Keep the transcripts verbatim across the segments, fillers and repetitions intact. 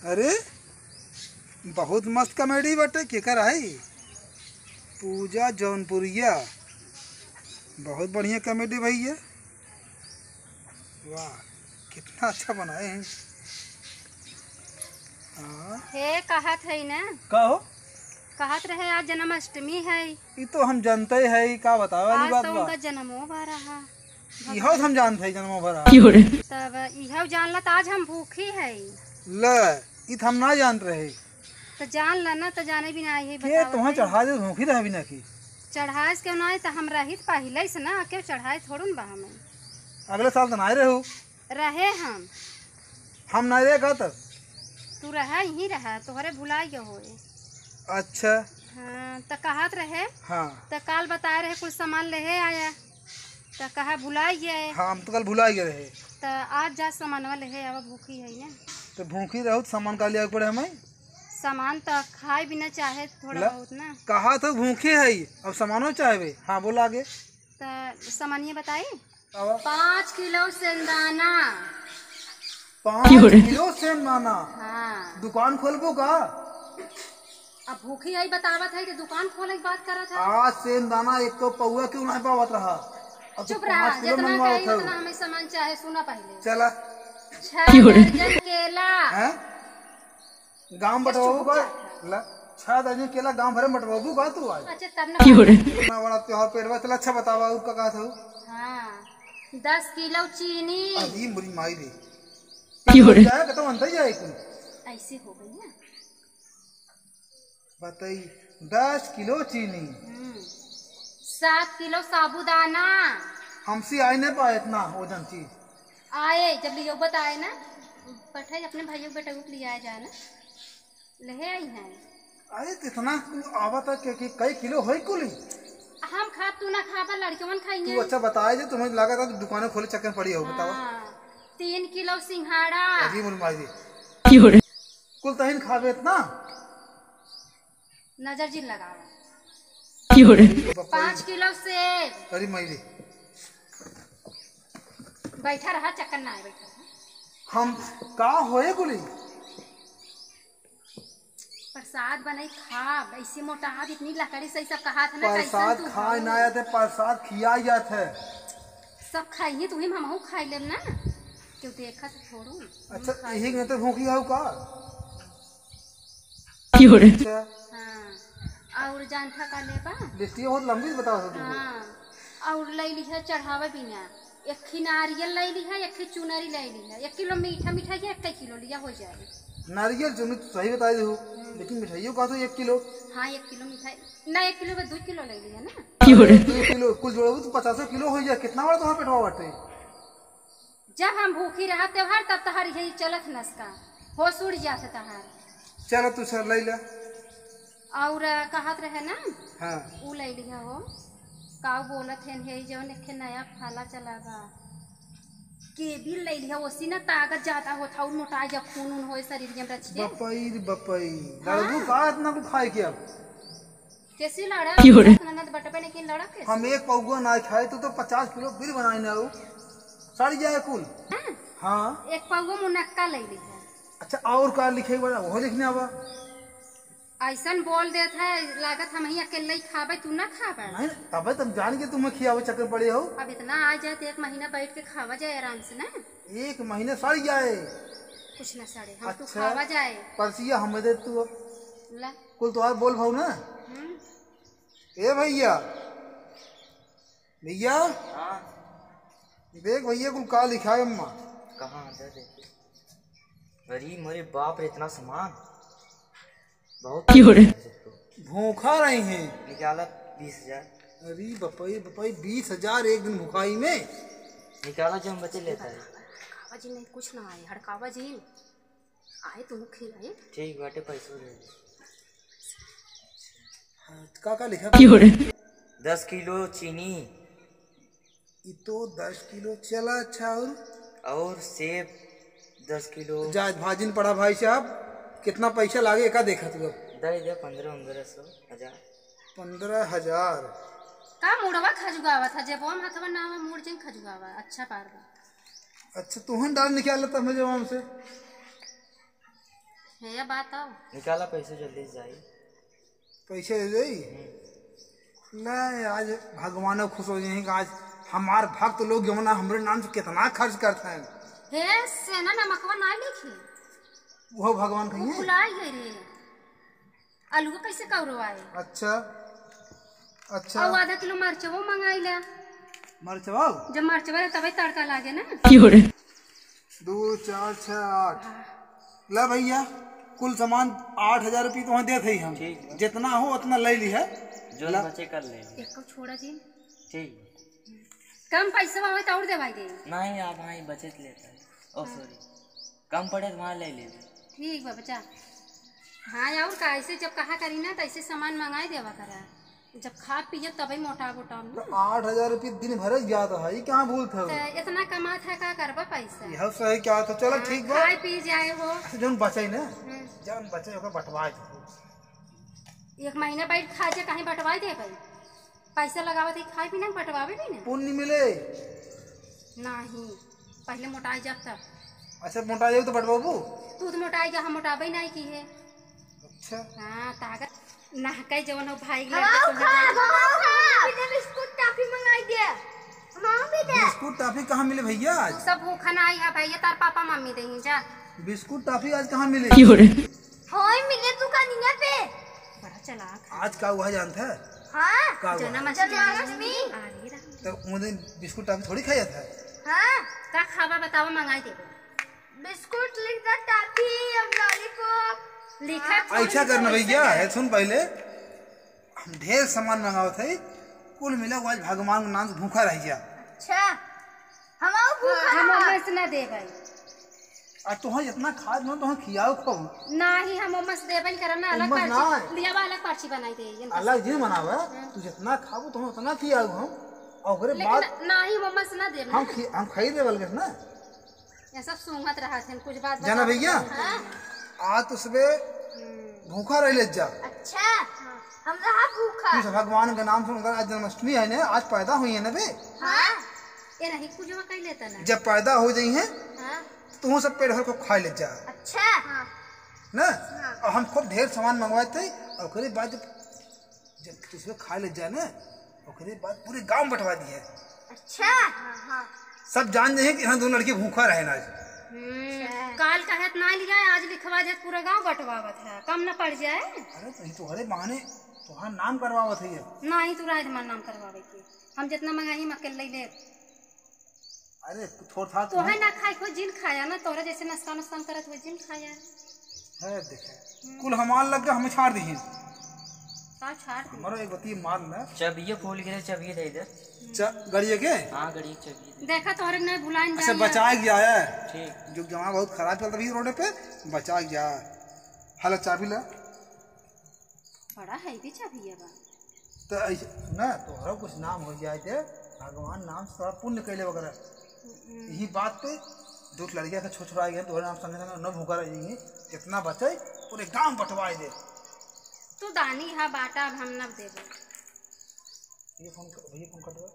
अरे, बहुत मस्त कॉमेडी बाटे। केकर है? पूजा जौनपुरिया। बहुत बढ़िया कॉमेडी भइया। वाह, कितना अच्छा बनाए हैं। हाँ। हे, कहत है ना? का हो? कहत रहे आज जन्माष्टमी है। ई तो हम जानते हैं, का बतावे वाली आज बात तो बा? उनका जन्मो भा रहा। इहो हम जानत हई, जन्मो भर। क्यों रे? तब इहो जान ला, त आज हम भूखी हई। ले, ई त हम ना जानत रहे। त जान ला ना, त जाने भी ना आई है, के बतावत तोहे है। चढ़ा दे, भूखी रह बिना की। चढ़ाए से क्यों ना आई, त हम रही त पहिले से ना, केहू चढ़ाए थोड़ू न बा हमें। अगले साल त ना आए रहू। रहे हम। हम ना रहे का तब? तू रहा, यहीं रहा, तोहरे भुला गयो होए। अच्छा। हाँ, त कहत रहे। हाँ। त काल बताए रहे, कुछ सामान लेहे आया। त कहा भुला गए। हाँ, हम तो कल भुला गए रहे। त आज जा सामानवा लेहे आवा, भूखी है ना। त भूखी रहू त सामान का लियावे के पड़े हमें? सामान त खाए बिना चाहे थोड़ा ला, बहुत ना। कहा तो भूखी है, अब सामानो चाहबे। हाँ, बोला आगे। त सामानिया बताई? आवा। पाँच किलो सेंदाना। पाँच क्यों रे? किलो सेंदाना? हाँ। दुकान खोलबो का? अब भूखी आई बतावत है कि दुकान खोले की बात करत है। आज सेंदाना एक तो पौवा क्यों नहीं पावत रहा? अब तो चुप रहा, पाँच किलो जितना मंगवावत कही है। उतना हमें सामान चाहे, सुना पहले। चला। छह क्यों रे? दर्जन केला। हैं? गांव बंटवाबू का? ला, छह दर्जन केला गांव भरे में बंटवाबू का तू आज? अच्छा, तब ना। क्यों रे? इतना बड़ा त्योहार पेटवा, चला अच्छा बतावा, और का कहत हूँ? हाँ, दस किलो चीनी। अरे मोरी माई रे। क्यों रे? जाए, कतौ अंतर जाए कुल। ऐसे हो गई ना। बताई, दस किलो चीनी। हम्म, सात किलो साबूदाना। हमसे आए नहीं पाए इतना वजन चीज। आए, जब लियो बताए ना, पठाई अपने भाइयों के बेटा को लिया जाए ना, ले आई हैं। अरे, तो इतना कुल आवत है कि, कि कई किलो होई कुल? हम खाब, तू ना खाबा, लड़कवन खाइए। तू अच्छा बताए जे, तुम्हें लगा था कि दुकानें खोले चक्कर में पड़ी हो, बतावा। हाँ, तीन किलो सिंघाड़ा। अजी मुल मारी। क्यों रे? कुल तहिन खाबे इतना? नजर जिन लगावा। क्यों रे? पाँच किलो सेब। अरे माई रे। बैठा रहा, चक्कर ना आए, बैठा रहा। हम का होए बोली? प्रसाद बनाई खाब, ऐसे मोटा हाथ इतनी लकड़ी से सब कहा था ना, कैसन प्रसाद तू खाए हो? ना आते, प्रसाद खिया जात है। सब खाई ही, तुही हमहू खाई लेब ना, क्यों देखा से छोड़ू। अच्छा, यही में तो भूखी हो का? क्यों रे? अच्छा। हाँ, और जानथा का लेबा? लिस्टिया बहुत लंबी बता सकते हो। हाँ, और ले लिहा चढ़ावे बिना, एक ही नारियल ले लिहा, एक ही चुनरी ले लिहा, एक किलो मीठा, मीठा ये एक किलो लिया हो जाए। नारियल चुनरी तो सही बताई दे हो, हम्म। लेकिन मिठाइयों का तो एक किलो। हाँ, एक किलो मिठाई ना, एक किलो में दो किलो ले लिहा ना। क्यों रे? दो किलो कुल जोड़ो तो पचासों किलो हो जाए। कितना बड़ा तुम्हारा पेटवा बाटे? जब हम भूखी रहा त्योहार, तब तहार यही चलत नसका, होश उड़ जात तहार। चलो तू सर ले ला। और कहत रहे ना, हाँ। ऊ ले लिहा हो, काऊ बोलत है, हे जौन एक ठे नया फाला चला बा, केबिल ले लिहा, ओसी ना ताकत ज्यादा होत है, और मोटा जा खून उन होए शरीर में रच के। बपई रे बपई, हाँ। लड़बू का इतना कुल खाए के अब? कैसे लड़ा? क्यों रे? ननद बटबे नहीं किन, लड़ा कैसे? हम एक पौवा ना खाए, तू तो पचास किलो बिल बनाए ना हो। सड़ जाए कुल। हाँ? हाँ। एक पौवा मुनक्का ले लिहा। अच्छा, और का लिखे बा? वो लिखने आवा। ऐसन बोल देत है, लागत हम ही अकेले ही खाबे, तू ना खाबे। नहीं, तबे तुम जान के तुम्हें खियावे चक्कर पड़े हो। अब इतना आ जाए तो एक महीना बैठ के खावा जाए आराम से ना। एक महीना सड़ जाए। कुछ ना सड़े, हम तू अच्छा। खावा जाए। परसिया हमें दे तू। ला। कुल तोहार बोल भाऊ ना। हम्म। ए भैया, भैया। हाँ। देख भैया, कुल का लिखा है अम्मा। कहाँ दे दे। अरे मोरे बाप रे, इतना सामान। बहुत क्यों रे? भूखा रही हैं। निकाला बीस हजार। अरे बपई, बपई, बीस हजार एक दिन भुखाई में। निकाला जो हम बचे लेता है। हड़कावा जी नहीं, कुछ ना आए, हड़कावा जी। आए तो खिलाए। ठीक बाटे, पैसों दे दे। हाँ, का का लिखा? क्यों रे? दस किलो चीनी। ई तो दस किलो चला, अच्छा, और? और सेब दस किलो। जा, भाजिन पड़ा भाई साहब, कितना पैसा लागे, एका देखा तू अब। दे दे पन्द्रह, पन्द्रह सौ, हजार। पन्द्रह हजार। का मुड़वा खजुआवा था, जब हम हथवा ना में मुड़ जाए खजुआवा, अच्छा पार बा। अच्छा, तुहन डाल निकाल लेता मैं जब हमसे। हे बात आओ। निकाला पैसे जल्दी से जाई। पैसे दे दे। नहीं, आज भगवान खुश हो जाए कि आज हमार भक्त लोग जौन हमरे नाम से कितना खर्च करते हैं। हे सेना नमकवा ना लिखी। वो भगवान वो कहिए। भुलाई गए रे। अलुआ कैसे कौरवाए? अच्छा, अच्छा। और आधा किलो मरचवो मंगाई ला। मरचवा? जब मरचवा रहे तबे तड़का लागे ना। क्यों रे? दो, चार, छः, आठ। ला भैया, कुल सामान आठ हजार रुपये तो वहाँ देत ही हम। ठीक बा। जितना हो उतना ले ली है। जो ला। बचे कर ले। एको छोड़ा जी। ठीक बा। कम पैसा होए तो और देवाई दे। नहीं, आप हाँ बचत लेता है। ओ हाँ। सॉरी, कम पड़े तो वहाँ ले ले। ठीक बा बच्चा। हाँ, और का, ऐसे जब कहा करी ना, तो ऐसे सामान मंगाई देवा करा। जब खा पिए तबे मोटा बोटा में। तो आठ हजार रुपये दिन भर जाता है, ये क्या बोलते हो? तो इतना कमात है, का करबा पैसा? यह सही क्या तो चलो हाँ, ठीक बा। खाए पी जाए हो। अच्छा, जौन बचाई ना, हम्म। जौन बचाई ओकर बंटवाए दो। एक महीना बैठ खा जे, कहीं बंटवाए दे भाई। पैसा लगावत है, खाए पी ना, बंटवावे भी ना। पुण्य मिले। नहीं, पहले मोटाई जब तब। अच्छा, मोटाई जब तो बंटवाबू? तू तो मोटाई जा, हम मोटाबे नहीं की है। अच्छा। हाँ, ताकत नहकै जवन हो भाई के हमार लड़के खा, हमार खा। बिना बिस्कुट टॉफी मंगाई दे। हमार भी दे। बिस्कुट टॉफी कहाँ मिले भैया आज? तू सब भूखा ना आई है भैया, तार पापा मम्मी देही जा। बिस्कुट टॉफी आज कहाँ मिले? क्यों रे? होय मिले दुकानिया पे। बड़ा चालाक है। आज का हुआ जानत है? हाँ। का हुआ? जन्माष्टमी। जन्माष्टमी। अरे राम। तो उन दिन बिस्कुट टॉफी थोड़ी खाया था। हाँ। का खाबा बतावा, मंगाई देबो। बिस्कुट लिख दे, टॉफी, अब लॉलीपॉप। लिखा हाँ। थोड़ी ऐसा करना भैया, है सुन पहले, हम ढेर सामान मंगावत है, कुल मिला के आज भगवान के नाम से भूखा रह जा। अच्छा, हम भूखा हम रहा। उमस ना दे भाई। आ तोहर जितना खाद मन तोहर खियाओ खाओ। नाही, हम उमस देबे नहीं करब ना, अलग उमस पर्ची, ना। लियावा अलग पर्ची बनाई दे, ये अलग जिन बनावा, हाँ। तू जितना खाबू तोहर उतना खियाओ हम। और ओकरे लेकिन बाद नाही, हम उमस ना देब हम ना। खी-, हम खाई देवल के ना। ये सब सूंघत रहत हन, कुछ बात जाना बताओ। भैया, हाँ। आज तो सुबह हम्म। भूखा रह ले जा। अच्छा, हम रहा भूखा। तू सब भगवान के नाम सुनकर आज जन्माष्टमी है ना, आज पैदा हुई है ना बे। हाँ। ये नहीं कुछ वो कह लेता ना। जब पैदा हो जाई है, हाँ। तो तू सब पेट भर को खा ले जा। अच्छा। हाँ। ना? हाँ। और हम खूब ढेर सामान मंगवाए थे, और ओकरे बाद जब जब तुझे खा ले जाए ना, ओकरे बाद पूरे गांव बंटवा दिए। अच्छा। हाँ, हाँ। सब जान जाए कि हाँ, दोनों लड़के भूखा रहे ना आज। हम्म, अच्छा। काल कहे त ना लिया, आज लिखवा दे, पूरा गांव बंटवावत है, कम ना पड़ जाए। अरे, तो ये तोहरे बहाने तोहार नाम करवावत है ये। नाही, तू राय हमार नाम करवावे के, हम जितना मंगाई, हम अकेले ले। अरे, थोड़ था तोहे ना खाए, कोई जिन खाया ना, तोहरा जैसे नुकसान, नुकसान करत हुए जिन खाया। है, देखे। हम्म। कुल हमार लग के हमें छाड़ दीही। का छाड़ दी? हमारो एक बती मार ना। चाबिये भूल गए, चाबिये दे दे। चा-, गाड़िया के? हाँ, गाड़िया के चाबिये दे। देखा, तोहरे के नहीं भुलाइन अच्छा, जाइए। बचा गया है। ठीक। जो जमा बहुत खराब चलता भी रोड पे, बचा गया। हला चाबी ला। बड़ा heavy चाबिया बा। तो ऐसे ना, तोहरा कुछ नाम हो जाए ते भगवान नाम से थोड़ा पुण्य कैले वगैरह। हम्म। यही बात पे दो लड़किया के छोट छोड़ा गए, तोहरे नाम संगे संगे न भूखा रह जाइए, जितना बचे पूरे गांव बंटवाए दे। तू दानी हा बाटा, अब हम न देबे। ये फोन कर, भैया फोन कर दो।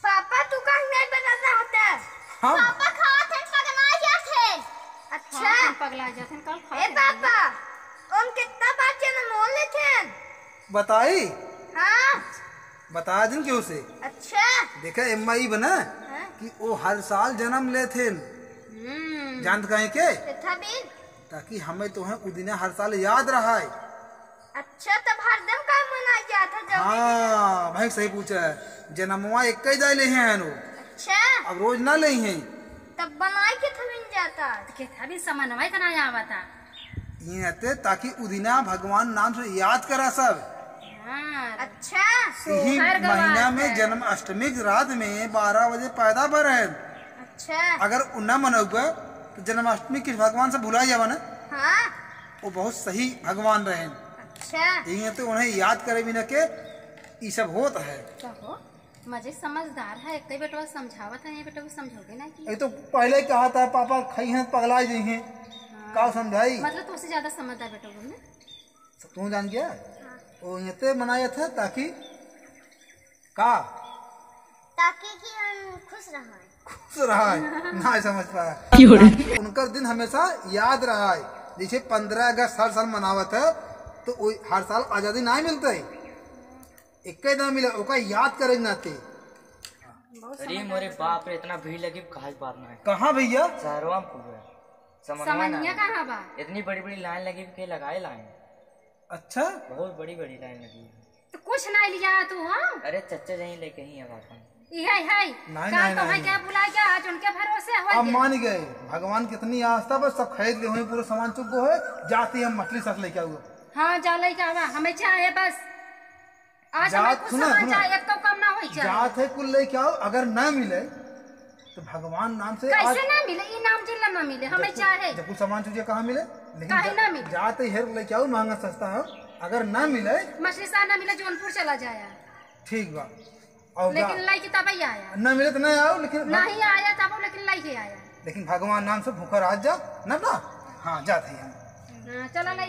पापा, तू काहे नहीं बता रहा था? हम? पापा खात हैं, पगला जात हैं। अच्छा। हाँ, हम पगला जात हैं, कल खात ए हैं। पापा, हम कितना बार जन्म हो लेते हैं? बताई? हाँ। बता दिन क्यों से? अच्छा। देखा, एम्मा ई बना हाँ। कि वो हर साल जन्म लेते हैं। हम्म। जानत काहे के? कितना दिन? ताकि हमें तोहे उ दिना हर साल याद रहाय। अच्छा, तब हरदम का मनाई जात है जब हाँ, भाई सही पूछा है। जनमवा एक ही दाई ले हैं नो। अच्छा। अब रोज ना ले हैं। तब बनाई के थमिन जाता। के थमिन समनवा इतना आवता। ये आते ताकि उ दिना भगवान नाम से याद करा सब। हाँ। अच्छा। यही सोहर गवा महीना में है। जन्माष्टमी की रात में बारह बजे पैदा भर है। अच्छा। अगर उ ना मनउबे तो जन्माष्टमी किस भगवान से भुला जावा ना। हाँ। वो बहुत सही भगवान रहे। अच्छा। यही तो उन्हें याद करे बिना के ई सब होत है। कहो, मजे समझदार है, एक बेटवा समझावत है, ये बेटवा समझोगे ना कि ये तो पहले ही कहा था, पापा खाई हैं, पगला जाई हैं। हाँ। का समझाई? मतलब तुमसे ज्यादा समझदार बेटवा है ना? सब तू जान गया? हाँ। वो ये ते मनाया था ताकि का? ताकि कि हम खुश रहा। खुश रहा है, ना समझ पाया। क्यों रे? ताकि उनकर दिन हमेशा याद रहा है। जैसे पन्द्रह अगस्त हर साल मनावत है, तो वही हर साल आजादी नाहीं मिलत है, इक्के दिन मिले, ओका याद करे के नाते। अरे मोरे बाप रे, इतना भीड़ लगी, कहा बात ना है। कहाँ भैया? शहरवा में पूरा। समनिया कहाँ बा? इतनी बड़ी बड़ी लाइन लगी के लगाए लाइन। अच्छा, बहुत बड़ी बड़ी लाइन लगी। तो कुछ नहीं लिया तू, हाँ? अरे चच्चा जहीं लेके ही अब आपन। इहे है। नहीं, नहीं, तो है नहीं। क्या बुला गया आज उनके भरोसे हो अब गया? मान गए, भगवान कितनी आस्था, बस सब खरीद ले हुए, पूरा सामान चुक गो है, जाते ही हम मछली साथ लेके आऊंगा। हाँ, जा लेके आवा, हमें चाहे बस। आज हमें जात, कुछ सुना, सामान सुना। चाहे, एक तो कम ना होई चाहे। जात है कुल लेके आओ, अगर ना मिले तो भगवान नाम से कैसे आज ना मिले? ई नाम जिला ना मिले, हमें जब कुल, चाहे। जब कुल सामान चुक गो कहाँ मिले? लेकिन काहे जा-, ना मिले? जाते ही हेर लेके आओ, महंगा सस्ता हो, अगर ना मिले। मछली साथ ना मिले, जौनपुर चला जाया। ठीक बा। और लेकिन जा- लइके तब ही आया। ना मिले तो ना आओ, लेकिन भग- नहीं आया तब, लेकिन लइके आया। लेकिन भगवान नाम से भूखा रह जा, ना बा? हाँ, जात है हम। हाँ, चला लइके।